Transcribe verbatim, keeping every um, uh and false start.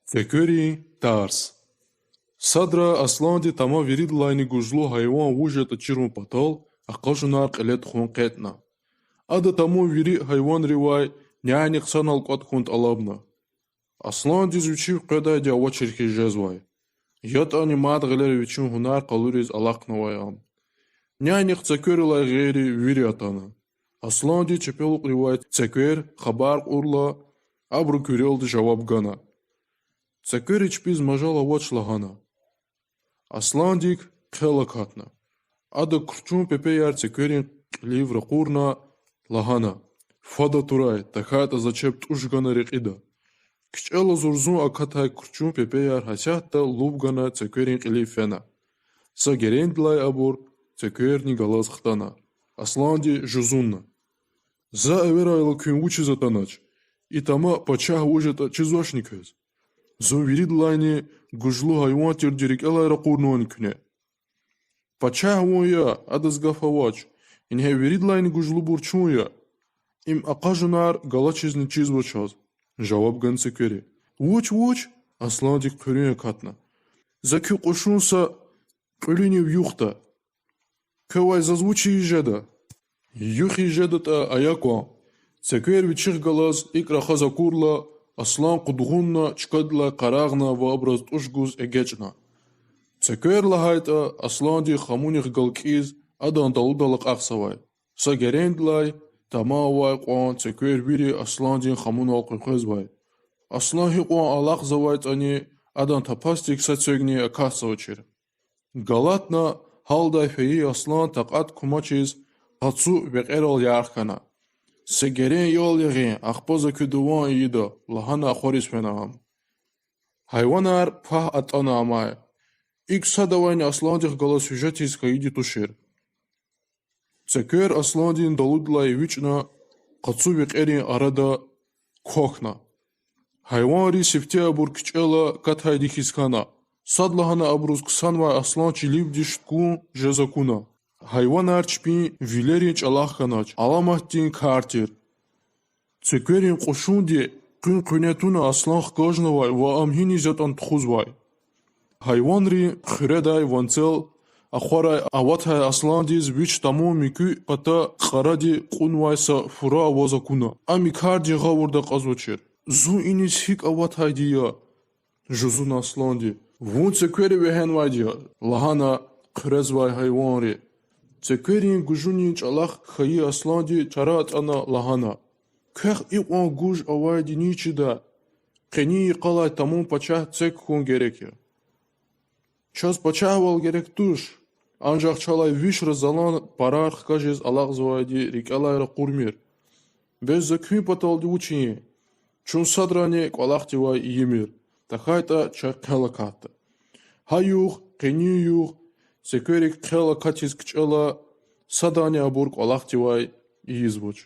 Цекверин тарс. Садра асланди тама виридалайни гужлу гьайван вуж ятӀа чирун патал акъажунар кьиле тухун кьетӀна. Ада тамун вири гьайванривай нянихъ санал кӀватӀ хьун тӀалабна. Асландиз вичив къведайди авачир хьиз жезвай. ЯтӀани мад гъилера вичин гьунар къалуриз алахънавай ам. Нянихъ цекверилай гъейри вири атана. Асланди чепелукьривай цеквер хабар кьурла, абуру куьрелди жаваб гана. Цеквери чпиз мажал авач лагьана. Асландик хъел акатна. Ада крчун пепеяр цекверин кьилив ракъурна, лагьана: Фад атурай, тахьайтӀа за чеб тӀуш гана рекьида. КичӀела зурзун акатай крчун пепеяр гьасятда лув гана цекверин кьилив фена. Са герендилай абур цекверни галаз хтана. Асланди жузунна: За эверайла куьн вучиз атанач? И тама пачагь вуж ятӀа чизвачни квез? Зун виридалайни гужлу гьайван тирди рикӀелай ракъурнавани куьне? Пачагь вун я, адаз гаф авач, ингье виридалайни гужлубур чун я. Им акъажунар галачизни чизва чаз,— жаваб гана цеквери. Вуч, вуч? Асландик хъуьруьн акатна. За куь кьушун са кьуьлуьнив юхда. Квевай заз вуч ийиз жеда? Юх ийиз жедатӀа, ая кван. Цеквер вичихъ галаз икӀ рахаз акурла, аслан къудгъунна чкадилай къарагъна ва абуруз тӀуш гуз эгечӀна. Цеквер, лагьайтӀа, асландин хамунихъ галкӀиз, адан далудал акьахзавай. Са герендилай тама авай кьван цеквер вири асландин хамунал къекъвезвай. Аслан гьикьван алахъзавайтӀани, адан тапасдик са цегни акатзавачир. Галатна, гьалдай фейи аслан такьат кумачиз къацу векьерал ярх хьана. Са герен ял ягъин, ахпа за куьда ван ийида,— лагьана ахвариз фена ам. Гьайванар пагь атӀана амай. ИкӀ садавайни асландихъ галаз гьуьжетиз хьайиди тушир. Цеквер асландин далудилай эвичӀна, къацу векьерин арада квахьна. Гьайванри сифте абур кичӀела катайди хьиз хьана. Садлагьана абуруз ксанвай аслан чиливди шуткун жез акуна. Гьайванар чпин вилерин чӀалахъ хьанач, аламатдин кар тир. Цекверин кьушунди къуьн-къуьне туна аслан хкажнавай ва ам гьиниз ятӀани тухузвай. Гьайванрин хъуьредай ванцел ахварай аватай асландиз вич тамун муькуь пата кьаради кьунвай са фура аваз акуна. Ам и кардин гъавурда акьазвачир. Зун иниз гьикӀ аватайди я? жузуна асланди. Вун цеквери вегьенвайди я,— лагьана хъуьрезвай гьайванри. Цекверин гужунин чӀалахъ хьайи асланди чара атӀана лагьана: Квехъ икьван гуж авайди низ чида? Къенин йикъалай тамун пачагь цек хьун герек я. Чаз пачагьвал герек туш, анжах чалай вишра залан парар хкажиз алакьзавайди рикӀелай ракъурмир. Бес за куьн паталди вуч ийин? Чун садрани кӀвалахдивай ийимир, тахьайтӀа чахъ хъел акатда. Гьа югъ, къенин югъ, цекверик хъел акатиз кичӀела, садани абур кӀвалахдивай ийизвач.